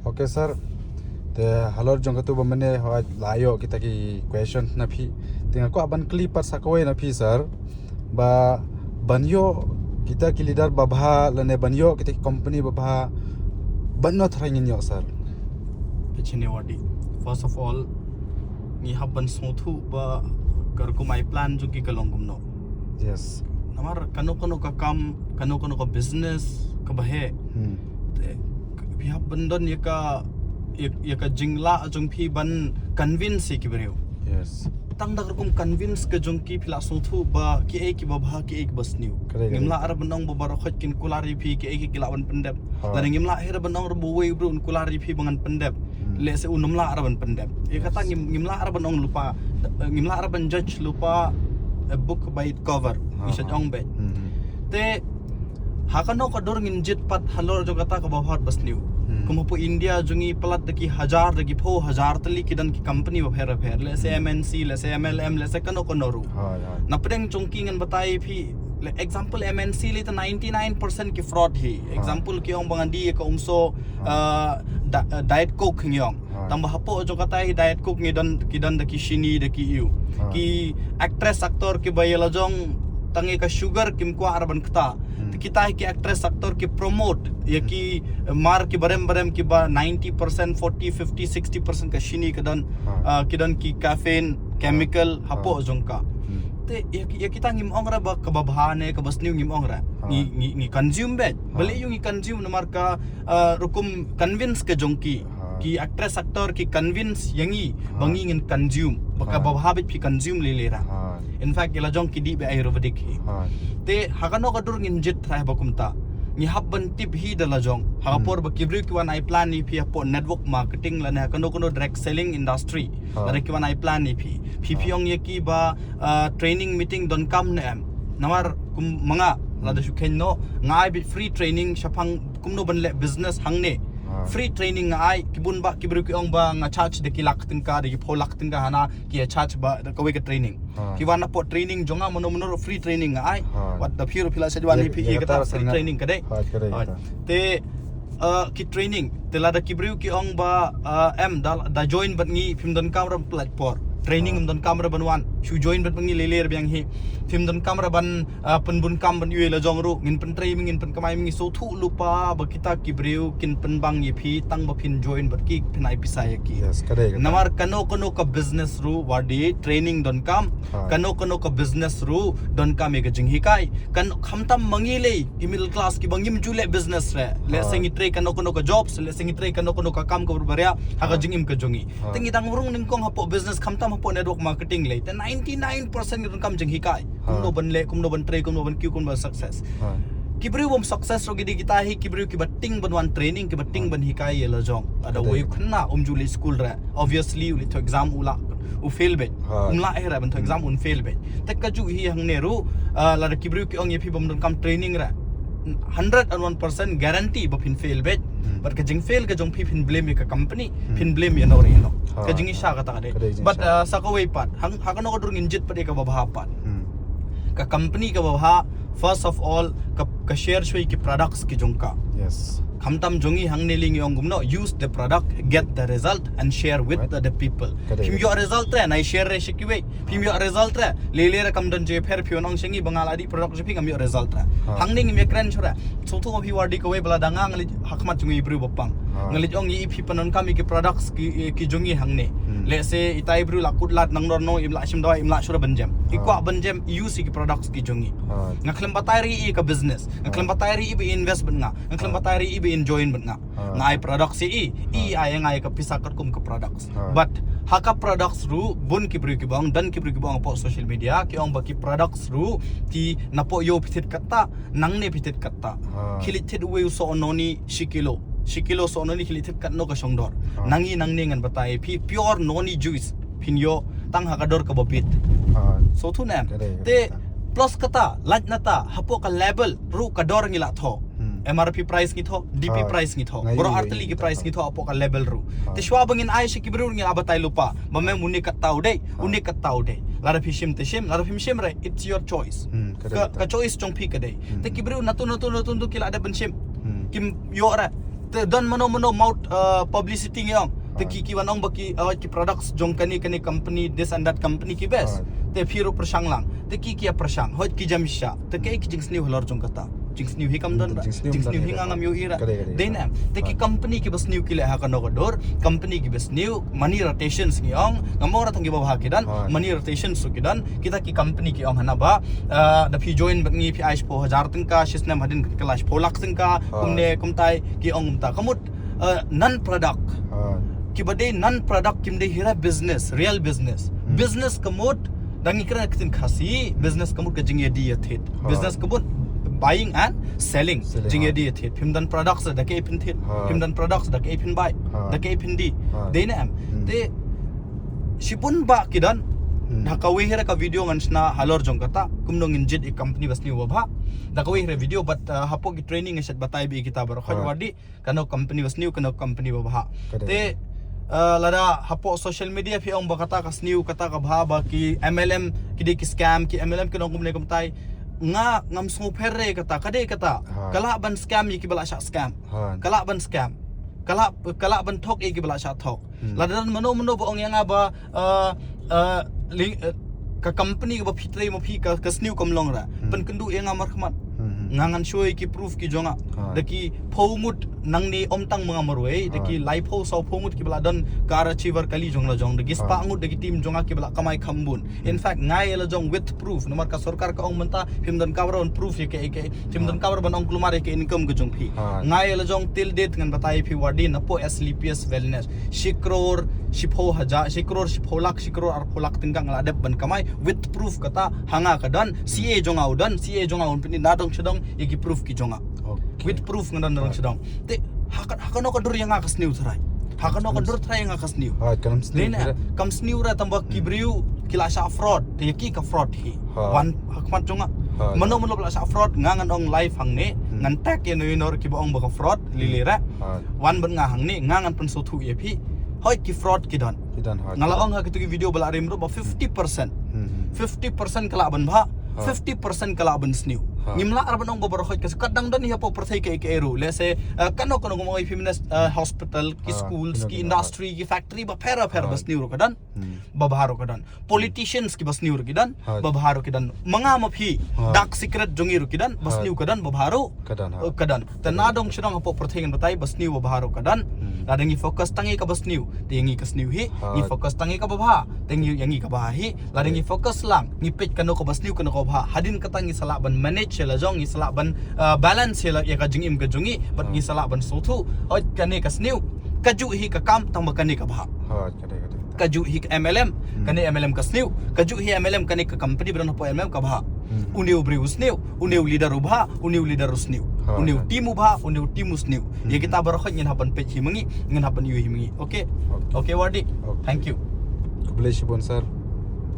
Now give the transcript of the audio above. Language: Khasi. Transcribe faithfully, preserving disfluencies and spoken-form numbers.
Okay sir. Te halor jong katu ba mynne hoi la ïoh kita ki question na phi. Te nga kwah ban kylli pat sa kawei na phi sir. Ba ban ïoh kita ki leader babha lane ban ïoh kita ki company babha, ban no thrang ngin ïoh sir. Pechene wadi. First of all, ngi hap ban sngewthuh ba ka rukom ai plan jong ki ka long kumno. Yes. Namar kano kano ka kam, kano kano ka business kaba heh. Hmm. Te phi hap ban don ïa ka ïa ka jinglah jong phi ban convince ïa ki briew. Yes. Tang da ka rukom convince ka jong ki phi la sngewthuh ba ki ei kiba bha, ki ei kiba sniew. Ngim lah ra ban ong ba baroh khoit kin kular ïa phi ki ei ki lah ban pyndep. Lada ngim lah hi ra ban ong ra ba uwei u briew un kular ïa phi ba ngan pyndep. Lehse un ym lah ra ban pyndep. Ïa kata ngim ngim lah ra ban ong lypa, ngim lah ra ban judge lypa a book by its cover. Ngi sa ong beit. Te ha kano ka dur ngin jied pat halor jong kata kaba bha bad ba sniew. Kum hapoh India jong ngi palat da ki hajar da ki phew hajar tylli ki don ki company bapher bapher. Lehse M N C, lehse M L M, lehse kano kano ruh. Na pdeng jong ki ngan batai phi, example M N C lei te ninety nine percent ki fraud hi. Example ki ong ba ngan die ïa ka umso, uh, Diet Coke ngi ong. Tang ba hapoh jong kata hi Diet Coke ngi don ki don da ki shini da ki ïew. Ki actress actor kiba ïa la jong tang ïa ka sugar kim kwah ra ban kta. Te kita hi ki actress actor ki promote ïa ki mar kiba rem ba rem kiba ninety percent, forty, fifty, sixty percent ka shini ka don, uh, ki don ki caffeine chemical hapoh jong ka. Te ïa kita ngim ong ra ba kaba bha ne kaba sniew ngim ong ra. Ngi ngi consume beit. Balei ïoh ngi consume namar ka, uh, rukom convince ka jong ki. Ki actress actor ki convince ïa ngi ba ngi ngin consume. Ba kaba bha beit phi consume lei lei ra. In fact ïa la jong ki dih beit Ayurvedic hi. Te ha kano ka dur ngin jied trai ba kumta. Ngi hap ban tip hi da la jong. Ha ka por ba ki briew ki wan ai plan ïa phi hapoh network marketing lane ha kano kano direct selling industry. Lada ki wan ai plan ïa phi. Phi phi ong ïa ki ba, uh, training meeting donkam ne em. Namar kum ma nga lada shu khein noh nga ai beit free training shaphang kumno ban leh business hangne. Free training nga ai, ki bun ba ki briew ki ong ba nga charge da ki lak tyngka, da ki phew lak tyngka hana ki ïa charge ba da kawei ka training. Ki wan hapoh training jong nga mano mano free training nga ai. Wat da phi ruh phi la shu wan ïa phi ïa kata free training ka dei. Te, uh, ki training te lada ki briew ki ong ba, uh, em da, da join bad ngi phim donkam ra pynlait por. Training ym donkam ra ban wan. Shu join bad ngi lei lei ra biang hi. Phim donkam ra ban, uh, pynbun kam ban ïoh la jong ruh. Ngin pyntrei ma ngi, ngin pynkamai ma ngi, sngewthuh lypa ba kita ki briew kin pynbang ïa phi tang ba phin join bad ki phin ai pisa ïa ki. Namar kano kano ka business ruh wat dei training donkam. Kano kano ka business ruh donkam ïa ka jinghikai. Kan khamtam ma ngi lei ki middle class kiba ngim ju leh business re. Lehse ngi trei kano kano ka jobs, lehse ngi trei kano kano ka kam ka bor baria ha ka jingim ka jong ngi. Te ngi dang rung nyngkong hapoh business khamtam hapoh network marketing lei. Te ninety nine percent ngi donkam jinghikai. Kumno ban leh, kumno ban trei, kumno ban kiew, kumno ban success. Ki briew bym success ruh ki dei kita hi ki briew kiba tieng ban wan training, kiba tieng ban hikai ïa la jong. Lada uwei u khynnah um ju leit school re. Obviously u leit thoh exam u lah u fail beit. Um lah hi re ban thoh exam un fail beit. Te kajuh hi hangne ruh, uh, lada ki briew ki ong ïa phi bym donkam training re, hundred and one percent guarantee ba phin fail beit. Bad ka jingfail ka jong phi phin blame ïa ka company, phin blame ïa no re no. Ka jingïasha kata ka dei. But, uh, sa kawei pat, ha kano ka dur ngin jied pat ïa kaba bha pat. Ka company kaba bha, first of all, ka, ka share shuwa ïa ki products ki jong ka. Khamtam jong ngi hangne lei ngi ong kumno, use the product, get the result and share with the, the people. Phim ïoh result re, nai share re sha kiwei. Phim ïoh result re, lei lei re kam don jingïapher, phi wan ong sha ngi ba nga la dih product jong phi ngam ïoh result re. Hangne ngim ïakren shuh re. Sngewthuh ma phi wat dei kawei ba lada nga nga leit ha khmat jong i briew ba pang, nga leit ong ïa i phi pyndonkam ïa ki products ki, ki jong ngi hangne. Lehse itai i briew la kut lad nang nor nong, im lah shim dawai, im lah shuh re ban jem. I kwah ban jem, i use ïa ki products ki jong ngi. Nga khlem batai re ïa ka business, nga khlem batai re ïa ba invest bad nga, nga khlem batai re ïa ba join bad nga. Nga ai products ïa i, i ai ïa nga ïa ka pisa katkum ka products. But ha ka products ruh bun ki briew kiba ong, don ki briew kiba ong hapoh social media ki ong ba ki products ruh ki napoh ïew phi thied katta, nangne phi thied katta. Ki leit thied uwei u soh noni shi kilo, shi kilo soh noni ki leit thied katno ka shongdor. Nangi nangne ngan batai phi pure noni juice phin ïoh tang ha ka dor kaba bit. Sngewthuh ne em? Te plus kata, lait nata hapoh ka label ruh ka dor ngi la thoh. M R P price ngi thoh, D P price ngi thoh, baroh artylli ki price ngi thoh hapoh ka label ruh. Te shuwa ba ngin ai sha ki briew ngi la batai lypa ba mem une katta u dei, une katta u dei. Lada phi shim te shim, lada phim shim re, it's your choice. Ka, ka choice jong phi ka dei. Te ki briew natu natu natu natu ki la dep ban shim, kim ïoh re. Te don mano mano mouth uh, publicity ngi ong. Te ki ki wan ong ba ki uh, ki products jong kane kane company, this and that company ki best. Te phi ruh pyrshang lang. Te ki ki ïa pyrshang. Hoi ki jam sha. Te ki ki jingsniew halor jong kata. Jingsniew hi kam don. Jingsniew hi nga ngam ïohi ra. Dei ne em. Te ki company ki ba sniew ki leh ha kano ka dur. Company ki ba sniew. Mani rotations ngi ong. Ngam ong ra tang ki ba bha ki don. Mani rotations ki don. Kita ki company ki ong hana ba. Uh, da phi join bad ngi phi ai shiphew hajar tyngka, shisnem hadien ka la shiphew lak tyngka, kumne kumtai, ki ong kumta. Ka mut uh, non product. Ki ba dei non product kim dei hi ra business, real business. Business ka mut, da ngi kren ka ktien Khasi, business ka mut ka jingïadie ïathied. Business ka mut buying and selling. Jingïadie ïathied. Phim don products da kaei phin thied. Phim don products da kaei phin bai. Da kaei phin die. Dei ne em. Te shibun ba ki don. Ha kawei hi ra ka video ngan shna halor jong kata. Kumno ngin jied ïa company ba sniew ba bha. Da kawei hi ra video bad uh, hapoh ki training ngan shet batai bad ïa kita baroh. Khot Wardi. Kano company ba sniew, kano company ba bha. Te uh, lada hapoh social media phi ong ba kata ka sniew, kata ka bha, ba ki M L M ki dei ki scam, ki M L M ki ong kumne kumtai. Nga ngam sngewpher re kata, ka dei kata. Ka lah ban scam ïa ki ba la shah scam. Ka lah ban scam. Ka lah, ka lah ban thok ïa ki ba la shah thok. Lada don mano mano ba ong ïa nga ba uh, uh, li, uh, ka company ka ba phi trei ma phi ka, ka sniew kam long ra. Pynkynduh ïa nga markhmat. Nga ngan shu ïa ki proof ki jong nga. Da ki phew ngut nangne ym tang ma nga marwei. Da ki laiphew sawphew ngut ki ba la don ka Ar Achiever kali jong la jong. Da ki spah ngut da ki team jong nga ki ba la kamai kham bun. In fact, nga ïa la jong with proof. Namar ka sorkar ka ong mynta phim don cover ban proof ïa ka, ïa ka. Phim don cover ban ong kulmar ïa ka income ka jong phi. Nga ïa la jong till date ngan batai phi Wardi napoh Asclepius Wellness. Shi crore, shiphew hajar, shi crore, shiphew lak, shi crore, arphew lak tyngka nga la dep ban kamai. With proof kata, ha nga ka don, C A jong nga u don, C A jong nga un pyni nadong shadong, ïa ki proof ki jong nga. With proof nga don nadong shadong. Te, ha ka, ha kano ka dur ïa nga ka sniew tharai. Ha kano ka dur tharai ïa nga ka sniew. Dei ne, kam sniew ra tang ba ki briew, ki la shah fraud, te ïa ki ka fraud hi. Wan, ha khmat jong nga. Mano mano ba la shah fraud, nga ngan ong live hangne, ngan tag ïa no ïa no ki ba ong ba ka fraud, lei lei ra. Wan bad nga hangne, nga ngan pynsngewthuh ïa phi. Hoi ki fraud ki don. Nga la ong ha kitu ki video ba la rim ruh ba fifty percent. Fifty percent ka lah ban bha, fifty percent ka lah ban sniew. Ngim lah ra ban ong ba baroh ka kat dang don ïa hapoh pyrthei ka ka eru. Let's say, uh, kano kano kano ong phi ministry, uh, hospital, ki schools, ki industry, ki factory ba pher ba pher ba sniew ruh ka don. Ba bha ruh ka don. Politicians ki ba sniew ruh ki don, ba bha ruh ki don. Ma nga ma phi, dark secret jong ngi ruh ki don, ba sniew ka don, ba bha ruh ka don. Te nadong shadong hapoh pyrthei ngan batai ba sniew ba bha ruh ka don. Lada ngi focus tang ïa ka ba sniew, te ïa ngi ka sniew hi. Ngi focus tang ïa ka ba bha, te ngi ïa ngi ka ba hi. Lada ngi focus lang, ngi peit kano ka ba sniew kano ka ba bha. Hadien kata ngi sa lah ban manage ïa la jong, ngi sa lah ban uh, balance ïa la ïa ka jingim ka jong ngi, bad ngi sa lah ban sngewthuh. Hoi kane ka sniew, ka juh hi ka kam tang ba kane ka bha. Ka juh hi ka M L M, kane M L M ka sniew. Ka juh hi M L M, kane ka company ba don hapoh M L M ka bha. Une u briew u sniew, une u leader u bha, une u leader u sniew. Une u team u bha, une u team u sniew. Ïa kita baroh ngin hap ban peit hi ma ngi, ngin hap ban ïohi hi ma ngi. Okay. Okay Wardi. Thank you. Khublei shibun sir.